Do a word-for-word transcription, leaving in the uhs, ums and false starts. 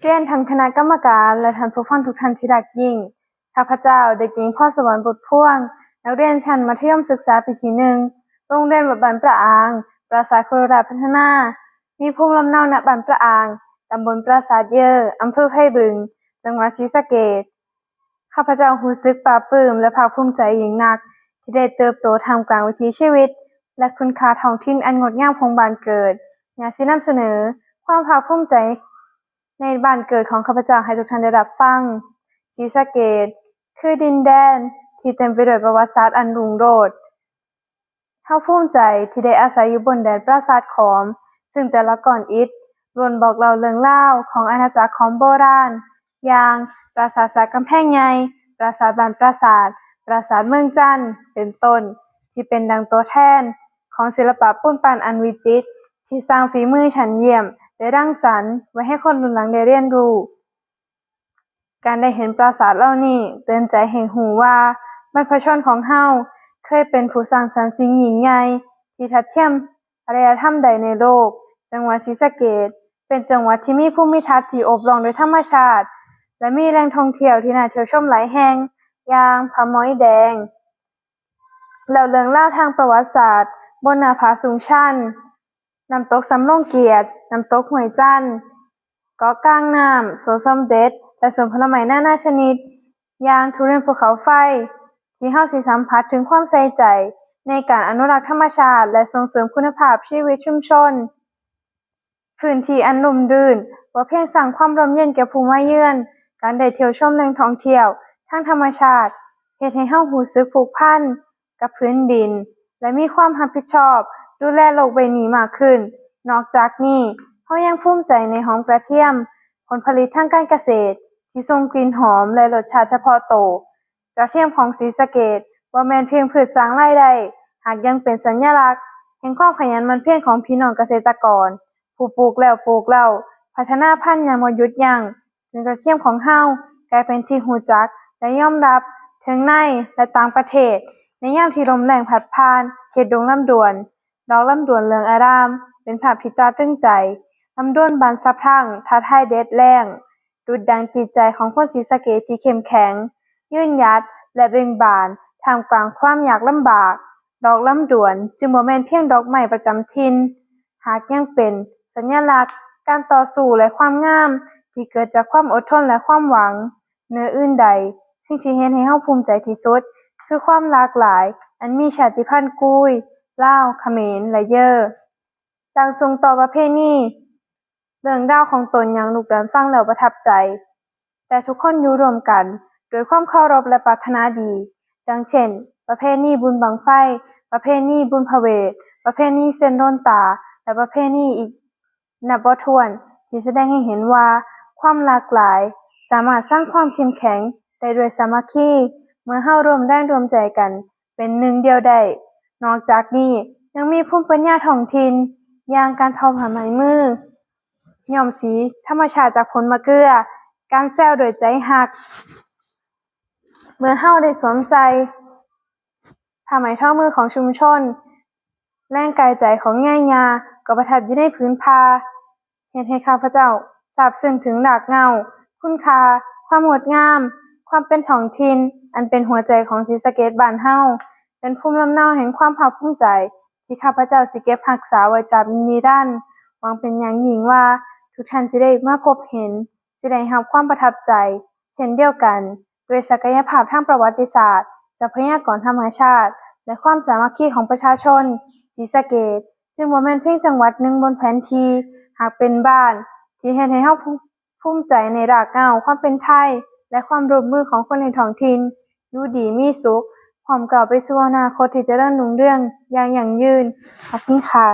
เรียนท่านคณะกรรมการและท่านผู้ฟังทุกท่านที่รักยิ่ง ข้าพเจ้าเด็กหญิงพรสวรรค์ บุตรพ่วง นักเรียนชั้นมัธยมศึกษาปีที่หนึ่ง โรงเรียนวัดบ้านปลาอาง ปราสาทโคราชพัฒนา มีภูมิลำเนาณบ้านปลาอาง ตำบลปราสาทเยอ อำเภอไพบึง จังหวัดศรีสะเกษ ข้าพเจ้ารู้สึกปลาบปลื้มและภาคภูมิใจยิ่งนัก ที่ได้เติบโตท่ามกลางวิถีชีวิต และคุณค่าท้องถิ่นอันงดงามของบ้านเกิด อยากสินำเสนอความภาคภูมิใจในบ้านเกิดของข้าพเจ้าให้ทุกท่านได้รับฟัง ศรีสะเกษคือดินแดนที่เต็มไปด้วยประวัติศาสตร์อันรุ่งโรจน์ เฮาภูมิใจที่ได้อาศัยอยู่บนแดนปราสาทขอม ซึ่งแต่ละก้อนอิฐล้วนบอกเล่าเรื่องราวของอาณาจักรขอมโบราณ อย่างปราสาทสากกำแพงใหญ่ ปราสาทบ้านปราสาท ปราสาทเมืองจันทน์ เป็นต้น ที่เป็นดังตัวแทนของศิลปะปูนปั้นอันวิจิตร ที่สร้างฝีมือชั้นเยี่ยม ได้รังสรรค์ไว้ให้คนรุ่นหลังได้เรียนรู้ การได้เห็นปราสาทเหล่านี้เตือนใจให้รู้ว่าบรรพชนของเฮาเคยเป็นผู้สร้างสรรค์สิ่งยิ่งใหญ่ที่ทัดเทียมอารยธรรมใดในโลก จังหวัดศรีสะเกษเป็นจังหวัดที่มีภูมิทัศน์ที่โอบล้อมด้วยธรรมชาติ และมีแหล่งท่องเที่ยวที่น่าเที่ยวชมหลายแห่ง อย่างผาหมอยแดง แล้วเรื่องราวทางประวัติศาสตร์บนหน้าผาสูงชัน น้ำตกสำโรงเกียรติ น้ำตกห้วยจันทน์ เกาะกลางน้ำ สวนสมเด็จ และสวนผลไม้นานาชนิด อย่างทุเรียนภูเขาไฟ ที่เฮาสิสัมผัสถึงความใส่ใจในการอนุรักษ์ธรรมชาติ และส่งเสริมคุณภาพชีวิตชุมชน พื้นที่อันร่มรื่นบ่เพียงสร้างความร่มเย็นแก่ผู้มาเยือน การได้เที่ยวชมแหล่งท่องเที่ยวทางธรรมชาติ เฮ็ดให้เฮารู้สึกผูกพันกับพื้นดิน และมีความรับผิดชอบดูแลโลกใบนี้มากขึ้น นอกจากนี้ เฮายังภูมิใจในหอมกระเทียม ผลผลิตทางการเกษตร ที่ส่งกลิ่นหอมและรสชาติเฉพาะตัว กระเทียมของศรีสะเกษบ่แม่นเพียงพืชสร้างรายได้ หากยังเป็นสัญลักษณ์แห่งความขยันหมั่นเพียรของพี่น้องเกษตรกร ผู้ปลูกแล้วปลูกเล่า พัฒนาพันธุ์อย่างบ่หยุดยั้ง จนกระเทียมของเฮากลายเป็นที่รู้จักและยอมรับทั้งในและต่างประเทศ ในยามที่ลมแล้งพัดผ่านเขตดงลำดวน ดอกลำดวนเหลืองอาราม เป็นภาพที่ตราตรึงใจ ลำดวนบานสะพรั่ง ท้าทายแดดแล้ง ดุจดังจิตใจของคนศรีสะเกษที่เข้มแข็ง ยืนหยัด และเบ่งบาน ท่ามกลางความยากลำบาก ดอกลำดวนจึงบ่แม่นเพียงดอกไม้ประจำถิ่น หากยังเป็นสัญลักษณ์การต่อสู้และความงาม ที่เกิดจากความอดทนและความหวัง เหนืออื่นใด สิ่งที่เฮ็ดให้เฮาภูมิใจที่สุด คือความหลากหลาย อันมีชาติพันธุ์กุย ลาว เขมร และเยอ ต่างส่งต่อประเพณี เรื่องราวของตนอย่างลูกหลานฟังแล้วประทับใจ แต่ทุกคนอยู่ร่วมกันด้วยความเคารพและปรารถนาดี ดังเช่น ประเพณีบุญบั้งไฟ ประเพณีบุญพระเวท ประเพณีเส้นโดนตา และประเพณีอีกนับบ่ถ้วน ที่แสดงให้เห็นว่าความหลากหลายสามารถสร้างความเข้มแข็งได้ด้วยสามัคคี เมื่อเฮาร่วมแรงร่วมใจกันเป็นหนึ่งเดียวได้ นอกจากนี้ยังมีภูมิปัญญาท้องถิ่น อย่างการทอผ้าไหมมือ ย้อมสีธรรมชาติจากผลมะเกลือ การแซวด้วยใจฮัก เมื่อเฮาได้สวมใส่ผ้าไหมทอมือของชุมชน แรงกายใจของยายย่าก็ประทับอยู่ในผืนผ้า เฮ็ดให้ข้าพเจ้าซาบซึ้งถึงรากเหง้า คุณค่า ความงดงาม ความเป็นท้องถิ่น อันเป็นหัวใจของศรีสะเกษบ้านเฮา เป็นภูมิลำเนาแห่งความภาคภูมิใจ ที่ข้าพเจ้าสิเก็บรักษาไว้ตราบนิรันดร์ หวังเป็นอย่างยิ่งว่าทุกท่านจะได้มาพบเห็น จะได้รับความประทับใจ เช่นเดียวกัน ด้วยศักยภาพทางประวัติศาสตร์ ทรัพยากรธรรมชาติ และความสามัคคีของประชาชน ศรีสะเกษจึงบ่แม่นเพียงจังหวัดหนึ่งบนแผนที่ หากเป็นบ้านที่เฮ็ดให้เฮาภูมิใจในรากเหง้าความเป็นไทย และความร่วมมือของคนในท้องถิ่น อยู่ดีมีสุข พร้อมก้าวไปสู่อนาคตที่เจริญรุ่งเรืองอย่างยั่งยืน ขอบคุณค่ะ